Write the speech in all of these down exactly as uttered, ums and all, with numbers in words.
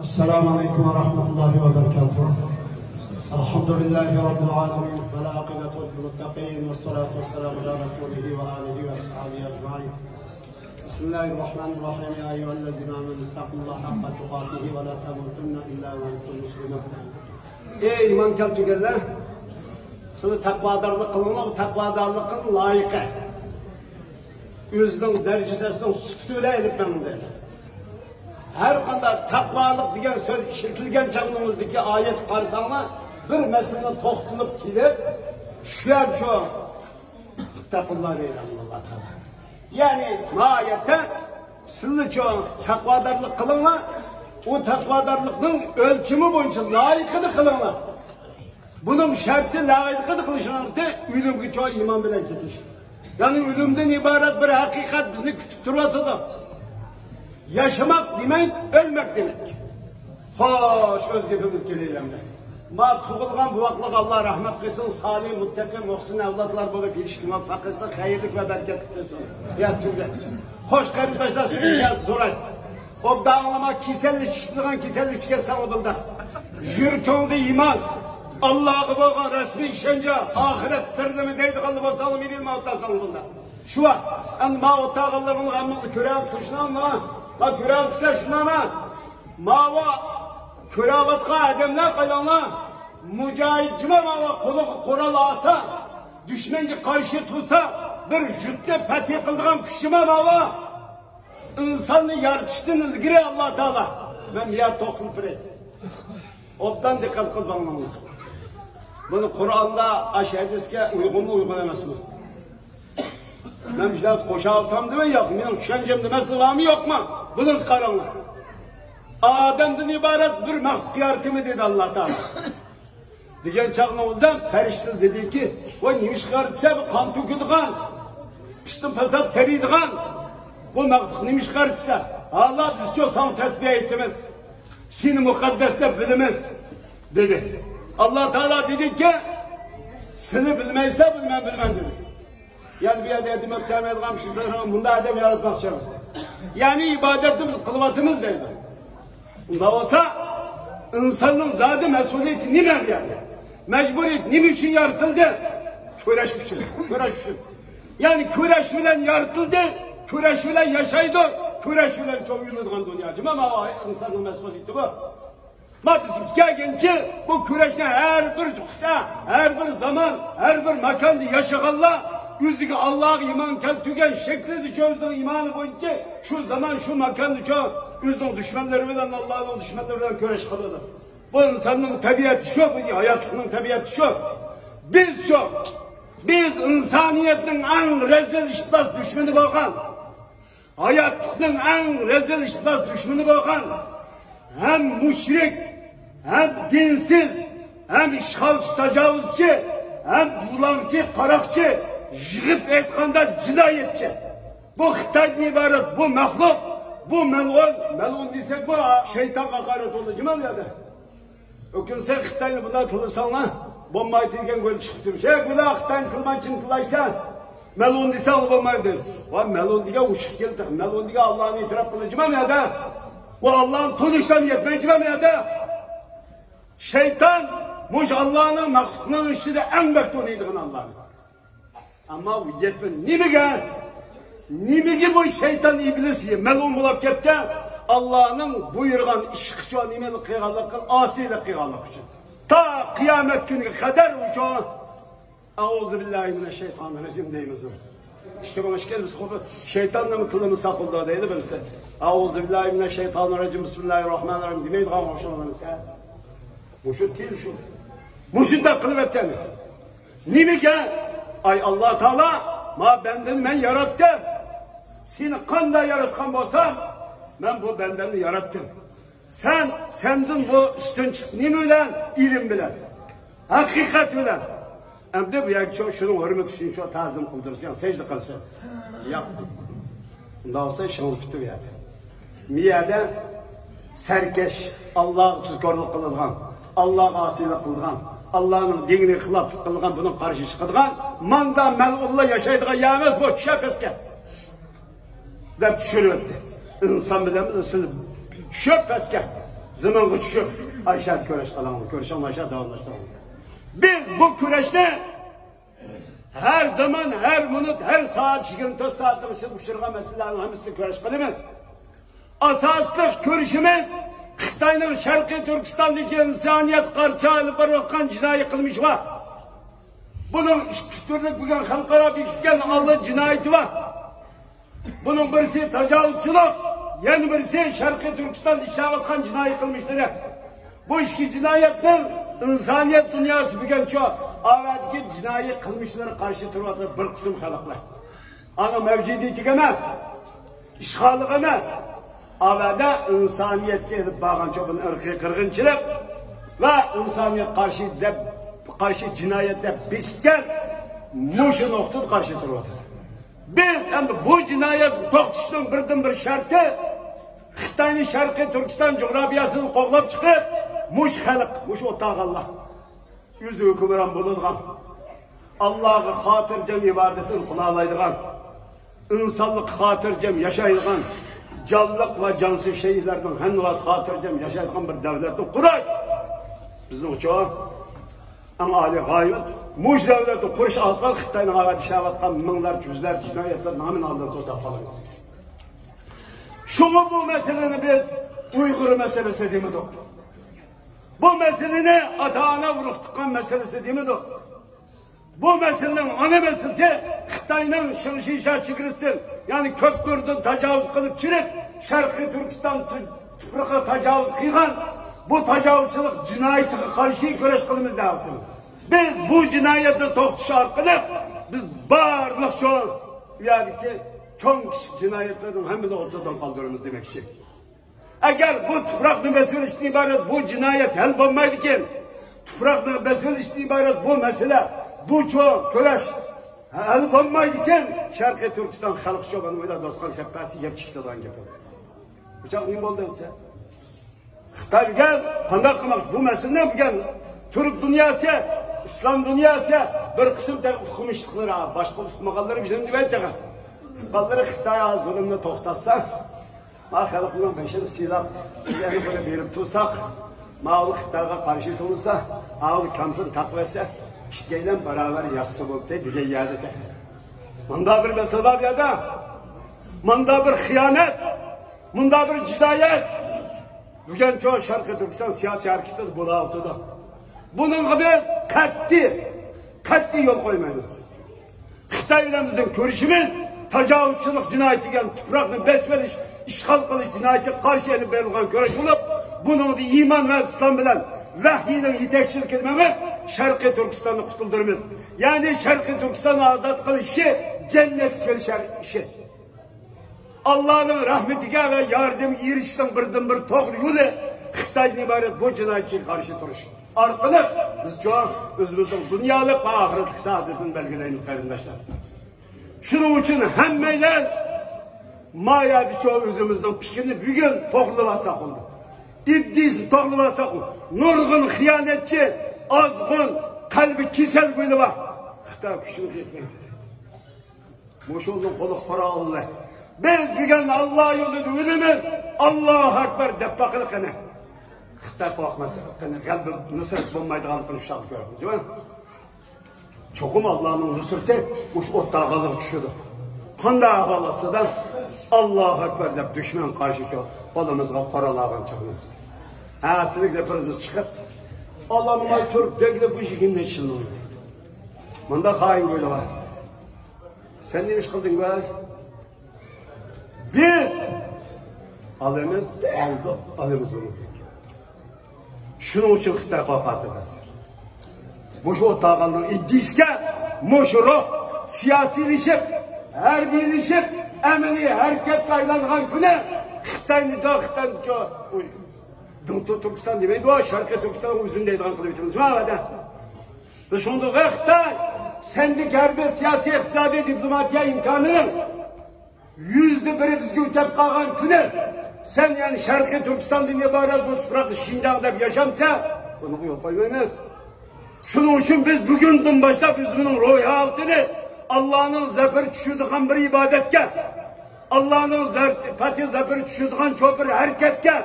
السلام عليكم ورحمة الله وبركاته. الحمد لله رب العالمين، والعاقبة للمتقين، والصلاة والسلام على رسوله وآله وأصحابه أجمعين. بسم الله الرحمن الرحيم. يا أيها الذين آمنوا اتقوا الله حق تقاته ولا تموتن إلا وأنتم مسلمون. ئەي ئىمان كەلتۈرگەنلەر! سىلەر تەقۋادارلىق قىلىڭلار، تەقۋادارلىقنىڭ لايىقى. ئۆزىنىڭ دەرىجىسىنىڭ سۈپىتى بىلەن ئېلىپ مېڭىڭ دەيدۇ. ھەر قانداق تەقۋالىق دېگەن سۆز ئىشلىتىلگەن چاغنىڭىزدىكى ئايەتكە قارىساڭلار، بىر مەسىلىنى توختىلىپ كېلىپ، شۇ يەر شۇ، اتقۇللا دەيدۇ ئاللا تائالا. يەنى ما ئايەتتە سىلىچۇ تەقۋادارلىق قىلىڭلار، ئۇ تەقۋادارلىقنىڭ ئۆلچىمى بويىچە لايىقىدا قىلىڭلار. بۇنىڭ شەرتى، لايىقىدا قىلىشىڭىزدا ئۆلۈمگىچۇ ئىمان بىلەن كېتىش. يەنى ئۆلۈمدىن ئىبارەت بىر ھەقىقەت بىزنى كۈتۈپ تۇرۇۋاتىدۇ. ياشىماق دېمەك، ئۆلمەك دېمەك. خوش، ئۆز گېپىمىزگە كېلەيلى ئەمدى. ما تۇغۇلغان بوۋاقلىق، ئاللا رەھمەت قىلسۇن، سالىھ، مۇتتەقى، مۇھسىن ئەۋلادلار بولۇپ يېتىشكە مۇۋەپپەق قىلسۇن، خەيرلىك ۋە بەرىكەتلىك قىلسۇن. يا تۈگە. خوش، قېرىنداشلار، سىزدىن بىر نەرسە سوراي. ئوبدان ئاڭلىما، كېسەللىك چىقىدىغان كېسەللىك چىقسا بولدى. يۈرىكىڭدە ئىمان، ئاللاغا بولغان رەسمىي ئىشەنچ، ئاخىرەت تىرىلىمى دەيدىغانلا بولساڭلار، مېنى ما ئوتتۇرساڭلار بولدى. شۇ ۋاقىت، ئەمدى ما ئوتتۇرغانلىرىڭلار ھەممىڭلار كۆرەمسىلەر شۇنداقمۇ؟ ما كۆرەمسىلەر شۇنداقمۇ؟ ماۋۇ كۆرەۋاتقان ئادەملەر قاراڭلار، مۇجاھىد جىما ماۋۇ قولىغا قورال ئالسا، دۈشمەنگە قارشى تۇرسا، بىر يۇرتنى پەتھى قىلىدىغان كۈچ جىما ماۋۇ. ئىنساننى يارىتىشتىن ئىلگىرى ئاللا تائالا، مەن بۇ يەردە توختىلىپ بېرەي. ئوبدان دىققەت قىلىپ ئاڭلاڭلار. بۇنى قۇرئاندا، ئاشۇ ھەدىسكە ئۇيغۇنمۇ، ئۇيغۇن ئەمەسمۇ؟ مەن بىر نەرسە قوشاۋاتامدىمۇ ياق؟ مېنىڭ چۈشەنچەمدە مەسىلە بارمۇ يوقمۇ؟ بۇنىڭغا قاراڭلار. ئادەمدىن ئىبارەت بىر مەخلۇق يارىتىمەن دېدى ئاللا تائالا. دېگەن چاغنىڭ ئۆزىدە پەرىشتىلەر دېدىكى، ۋاي، نېمىشقا ياراتسا بۇ قان تۆكىدىغان، پىتنە پاسات تېرىيدىغان بۇ مەخلۇق نېمىشقا ياراتسا؟ ھالا بىزچۇ ساڭا تەسبىھ ئېيتىمىز، سېنى مۇقەددەس دەپ بىلىمىز، دېدى. ئاللا تائالا دېدىكى، سىلى بىلمەيسە، بۇنى مەن بىلىمەن، دېدى. يەنى بۇ يەردە دېمەك كەلمەيدىغان كىشىلەر مۇنداق ئادەم ياراتماقچى ئەمەس. يەنى ئىبادەتنى بىز قىلىۋاتىمىز دەيدۇ. ئۇنداق بولسا، ئىنساننىڭ زادى مەسئۇلىيىتى نېمە بۇ يەردە؟ مەجبۇرىيىتى نېمە ئۈچۈن يارىتىلدى؟ كۈرەش ئۈچۈن، كۈرەش ئۈچۈن. يەنى كۈرەش بىلەن يارىتىلدى، كۈرەش بىلەن ياشايدۇ، كۈرەش بىلەن چوڭىيىدىغان دۇنيا. جۇما ماۋۇ ئىنساننىڭ مەسئۇلىيىتى بۇ. ما بىز كەلگىنچە بۇ كۈرەشنى ھەر بىر نۇقتا، ھەر بىر زامان، ھەر بىر ماكاندا ياشىغانلار ئۆزىگە ئاللاغا ئىمان كەلتۈرگەن شەكلىدە شۇ ئۆزىنىڭ ئىمانى بويىچە شۇ زامان، شۇ ماكاندا شۇ ئۆزىنىڭ دۈشمەنلىرى بىلەن، ئاللانىڭ دۈشمەنلىرى بىلەن كۈرەش قىلىدۇ. بۇ ئىنساننىڭ تەبىئەتى شۇ، بۇ ھاياتلىقنىڭ تەبىئەتى شۇ. بىزچۇ، بىز ئىنسانىيەتنىڭ ئەڭ رەزىل ئىپلاس دۈشمىنى بولغان، ھاياتلىقنىڭ ئەڭ رەزىل ئىپلاس دۈشمىنى بولغان، ھەم مۇشرىك، ھەم دىنسىز، ھەم ئىشغالچى، تاجاۋۇزچى، ھەم بۇلاڭچى، قاراقچى، يىغىپ ئېيتقاندا جىنايەتچى. بۇ خىتايدىن ئىبارەت بۇ مەخلۇق، بۇ مەلئۇن، مەلئۇن دېسەك بۇ شەيتانغا ھاقارەت بولىدۇ، جۇما بۇ يەردە. ئۆكۈنسەك خىتاينى بۇنداق تىللىساڭلار بولمايدۇ دېگەن گۆل چىقىپتۇ. شەي، بۇلار خىتاينى تىللىمايچىنى تىللايسەن، مەلئۇن دېسەڭ بولمايدۇ. ۋاي، مەلئۇن دېگەن ئوشۇق كەلدى. مەلئۇن دېگەن ئاللانى ئېتىراپ قىلىدۇ، جۇما بۇ يەردە. ۋە ئاللانى تونۇشلام يەتمەي، جۇما بۇ يەردە. شەيتان مۇشۇ ئاللانىڭ مەخلۇقنىڭ ئىچىدە ئەڭ بەك تونۇيدىغان ئاللانى. ئەمما ئۇ يەتمە نېمىگە؟ نېمىگە بۇ شەيتان ئىبلىس مەلئۇن بولۇپ كەتتى؟ ئاللانىڭ بۇيرۇغان ئىشقىچۇ نېمىلىك قىلغانلىقى، ئاسىيلىق قىلغانلىقى ئۈچۈن. تا قىيامەت كۈنىگە قەدەر ئۇچۇ، ئەئۇزۇ بىللاھى مىنەششەيتانىر رەجىم دەيمىز. ئىككى مىڭ ئىككى يىل بىز خۇددى شەيتاننىڭ تىلىنى ساقلىدى دەيدۇ بىرسى. ئەئۇزۇ بىللاھى مىنەششەيتانىر رەجىم، بىسمىللاھىر راھمانىر راھىم دېمەيدىغان ئوخشىغان بىرسى. مۇشۇ تىل شۇ. مۇشۇنداق قىلىۋەتكەن. نېمىگە؟ ئاي ئاللا تائالا، ما بەندىنى مەن ياراتتىم. سېنى قانداق ياراتقان بولسام، مەن بۇ بەندەمنى ياراتتىم. سەن، سەندىن بۇ ئۈستۈن چىقتى. نېمە بىلەن؟ ئىلىم بىلەن. ھەقىقەت بىلەن. ئەمدى بۇ يەرگە شۇ، شۇنىڭ ھۆرمىتى ئۈچۈن شۇ تازىم قىلدۇرسا، سەجدە قىلسا. ياق. ئۇنداق بولسا ئىشىڭىز پۈتتى بۇ يەردە. مىيەدە سەركەش، ئاللاغا تۇزكورلۇق قىلىدىغان، ئاللاغا ئاسىيلىق قىلىدىغان، ئاللانىڭ دىنىغا خىلاپلىق قىلىدىغان، بۇنىڭغا قارشى چىقىدىغان، ماندا مەلئۇنلار ياشايدىغان يەر ئەمەس بۇ، چۈشە پەسكە، دەپ چۈشۈرۈۋەتتى. ئىنسان بىلەن بىلەن سىلى چۈشە پەسكە. زېمىنغا چۈشۈپ، ئاشۇ يەردە كۈرەش قىلىڭلار، كۈرىشىڭلار ئاشۇ داۋاملاشتۇرۇڭلار. بىز بۇ كۈرەشنى ھەر زامان، ھەر مىنۇت، ھەر سائەت، يىگىرمە تۆت سائەتنىڭ ئىچىدە ئۇچرىغان مەسىلىلەرنىڭ ھەممىسىدە كۈرەش قىلىمىز. ئاساسلىق كۈرىشىمىز خىتاينىڭ شەرقىي تۈركىستاندىكى ئىنسانىيەتكە قارشى ئېلىپ بارىۋاتقان جىنايى قىلمىشى بار. بۇنىڭ ئىككى تۈرلۈك بۈگۈن خەلقئارا بېكىتكەن ئاللا جىنايىتى بار. بۇنىڭ بىرسى تاجاۋۇزچىلىق، يەنە بىرسى شەرقىي تۈركىستاندا ئىشلەۋاتقان جىنايى قىلمىشلىرى. بۇ ئىككى جىنايەتنىڭ ئىنسانىيەت دۇنياسى بۈگۈنچە ئاۋەدىكى جىنايى قىلمىشلىرىغا قارشى تۇرۇۋاتىدۇ بىر قىسىم خەلقلەر. ئانا مەۋجۇدىيىتىگە ئەمەس، ئىشغالىغا ئەمەس، ئاۋەدە ئىنسانىيەتكە ئېلىپ بارغان چوقۇم ئىرقىي قىرغىنچىلىق ۋە ئىنسانىيەت قارشى دەپ، قارشى جىنايەت دەپ بېكىتكەن مۇشۇ نۇقتىدا قارشى تۇرۇۋاتىدۇ. بىز ئەمدى بۇ جىنايەتنى توختىتىشنىڭ بىردىنبىر شەرتى، خىتاينى شەرقىي تۈركىستان جۇغراپىيەسىدىن قوغلاپ چىقىپ، مۇشۇ خەلق، مۇشۇ ئولتۇرغانلار ئۆزى ھۆكۈمران بولىدىغان، ئاللاغا خاتىرجەم ئىبادىتىنى قىلالايدىغان، ئىنسانلىققا خاتىرجەم ياشايدىغان، جانلىق ۋە جانسىز شەھىدلەرنىڭ ھەممىسى خاتىرجەم ياشايدىغان بىر دۆلەتنى قۇراش بىزنىڭ ئۈچۈن ئەڭ ئالىي غايىمىز. مۇشۇ دۆلەتنى قۇرۇش ئارقىلىق خىتاينىڭ ئاۋات ئىشلەۋاتقان مىڭلارچە، يۈزلەرچە جىنايەتلەرنىڭ ھەممىنى ئالدىن توساپ قالىمىز. شۇڭا بۇ مەسىلىنى بىز ئۇيغۇر مەسىلىسى دېمىدۇق. بۇ مەسىلىنى ئاتا-ئانا ئۇرۇق-تۇغقان مەسىلىسى دېمىدۇق. بۇ مەسىلىنىڭ ئانا مەسىلىسى خىتاينىڭ شىڭشىشا چېگرىسىدىن، يەنى كۆكتۈرىدىن تاجاۋۇز قىلىپ چىرىپ، شەرقىي تۈركىستان تۇ-، تۇپرىقىغا تاجاۋۇز قىلغان بۇ تاجاۋۇزچىلىق جىنايىتىگە قارشى كۈرەش قىلىمىز دەۋاتىمىز. بىز بۇ جىنايەتنى توختىتىش ئارقىلىق بىز بارلىق شۇ يەردىكى چوڭ كىچىك جىنايەتلەرنىڭ ھەممىنى ئوتتۇرىدىن قالدۇرىمىز دېمەكچى. ئەگەر بۇ تۇپراقنى بېسىۋېلىشتىن ئىبارەت بۇ جىنايەت ھەل بولمايدىكەن، تۇپراقنى بېسىۋېلىشتىن ئىبارەت بۇ مەسىلە، بۇ چوڭ كۈرەش ھەل بولمايدىكەن، شەرقىي تۈركىستان خەلقى شۇ بۇنى ئويلاپ، دوستخان سەپپەسى يەپ چىقىدىغان گەپ. بۇ چاغ نېمە بولدى دېسە؟ خىتاي بۈگۈن قانداق قىلماقچى؟ بۇ مەسىلىنى بۈگۈن تۈرك دۇنياسى، ئىسلام دۇنياسى بىر قىسىم تېخى ئۇقمىشلىقلىرى، باشقا ئۇقمىغانلىرى بىزنى دېمەيدۇ تېخى. ئۇققانلىرى خىتاي ھازىر زۇلۇمنى توختاتسا، ما خەلقنىڭ بېشىنى سىلاپ، يەنە بۇنى بېرىپ تۇرساق، ماۋۇ خىتايغا قارشى تۇرمىسا، ئاۋۇ كامپىنى تاقىۋەتسە، ئىككىيلەن باراۋەر ياتسا بولدى دېگەن يەردە تېخى. مۇنداق بىر مەسىلە بار بۇ يەردە. مۇنداق بىر خىيانەت، مۇنداق بىر جىنايەت بۈگۈن شۇ شەرقىي تۈركىستان سىياسىي ھەرىكىتىدە بولاۋاتىدۇ. بۇنىڭغا بىز قەتئىي، قەتئىي يول قويمايمىز. خىتاي بىلەن بىزنىڭ كۈرىشىمىز تاجاۋۇزچىلىق جىنايىتى دېگەن تۇپراقنى بېسىۋېلىش، ئىشغال قىلىش جىنايىتىگە قارشى ئېلىپ بېرىلغان كۈرەش بولۇپ، بۇنىڭدا ئىمان ۋە ئىسلام بىلەن ۋەھىينىڭ يېتەكچىلىكىدە مېڭىپ، شەرقىي تۈركىستاننى قۇتۇلدۇرىمىز. يەنى شەرقىي تۈركىستاننى ئازاد قىلىش ئىشى جەننەتكە كىرىشەر ئىشى. ئاللانىڭ رەھمىتىگە ۋە ياردىمىگە ئېرىشىشنىڭ بىردىنبىر توغرا يولى خىتايدىن ئىبارەت بۇ جىنايەتچىگە قارشى تۇرۇش ئارقىلىق بىز شۇ ئۆزىمىزنىڭ دۇنيالىق ۋە ئاخىرەتلىك سائادىتىنى بەلگىلەيمىز، قېرىنداشلار. شۇنىڭ ئۈچۈن ھەممەيلەن ما يەردە شۇ ئۆزىمىزنىڭ پىكرىنى بۈگۈن توغرىلىۋالساق بولدى. ئىدىيىسىنى توغرىلىۋالساق، نۇرغۇن خىيانەتچى، ئازغۇن، قەلبى كېسەل بولۇۋا خىتاي كۈچىمىز يەتمەيدۇ. مۇشۇنىڭ قولى قورال ئالدى. بىز بۈگۈن ئاللا يولىدا ئۆلىمىز، ئاللاھۇ ئەكبەر دەپ باقىلى قېنى. خىتاي قورقماس، قېنى غەلىبە نۇسرەت بولمايدىغانلىقىنى شۇ چاغدا كۆرىمىز، جۇمۇ. چوقۇم ئاللانىڭ نۇسرىتى مۇشۇ ئوتتاغانلىققا چۈشىدۇ. قانداق ئەھۋال ئاستىدا ئاللاھۇ ئەكبەر دەپ دۈشمەن قارشى چوق قولىمىزغا قورال ئالغان چاغىمىز. ھە، سىلىك دەپرىمىز چىقىپ، ئاللانىڭ تۇرۇپ دەگدە بۇ يىگىرمە نەچچە يىلنى ئوينايدۇ. مۇنداق خائىن گويلىغا. سەن نېمە ئىش قىلدىڭ گۇۋاھ؟ بىز ئالىمىز، ئالدۇق، ئالىمىز بولۇپ كەتكەن. شۇنىڭ ئۈچۈن خىتاي قورقاتتى ھازىر. مۇشۇ ئولتۇرغاننىڭ ئىدىيىسىگە مۇشۇ روھ سىياسىيلىشىپ، ھەربىيلىشىپ، ئەمەلىي ھەرىكەتكە ئايلانغان كۈنى خىتاينى دا، خىتاينى چو-، دۇڭتۇ تۈركىستان دېمەيدۇ، شەرقىي تۈركىستان ئۆزۈم دەيدىغان قىلىۋېتىمىز. شۇڭا خىتاي، سەندىكى ھەربىي، سىياسىي، ئىقتىسادىي، دىپلوماتىيە ئىمكانىنىڭ يۈزدە بىرى بىزگە ئۆتەپ قالغان كۈنى، سەن يەنە شەرقىي تۈركىستاندىن ئىبارەت بۇ تۇپراق شىنجاڭ دەپ ياشامسەن، بۇنىڭغا يول قويمايمىز. شۇنىڭ ئۈچۈن بىز بۈگۈندىن باشلاپ ئۆزىمىزنىڭ روھىي ھالىتىنى ئاللانىڭ زەپىرى چۈشىدىغان بىر ئىبادەتكە، ئاللانىڭ زەر-، پەتھى زەپىرى چۈشىدىغان شۇ بىر ھەرىكەتكە،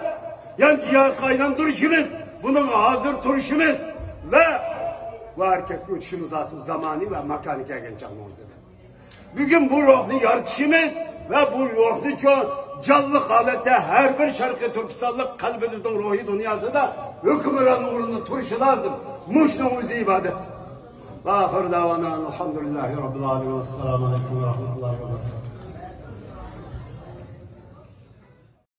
يەنە جىھادقا ئايلاندۇرۇشىمىز، بۇنىڭغا ھازىر تۇرۇشىمىز ۋە بۇ ھەرىكەتكە ئۆتۈشىمىز لازىم زامانى ۋە ماكانى كەلگەن چاغنىڭ ئۆزىدە. بۈگۈن بۇ روھنى يارىتىشىمىز ۋە بۇ روھنى چوڭ جانلىق ھالەتتە ھەر بىر شەرقىي تۈركىستانلىق قەلبىمىزنىڭ روھىي دۇنياسىدا ھۆكۈمران ئورنىدا تۇرۇشى لازىم. مۇشۇنىڭ ئۆزى ئىبادەت. ۋە ئاخىر دەۋانا ئەلھەمدۇلىللاھى رەببىل ئالەمىن. ۋەسسالامۇ ئەلەيكۇم ۋە رەھمەتۇللاھى ۋە بەرەكاتۇھۇ.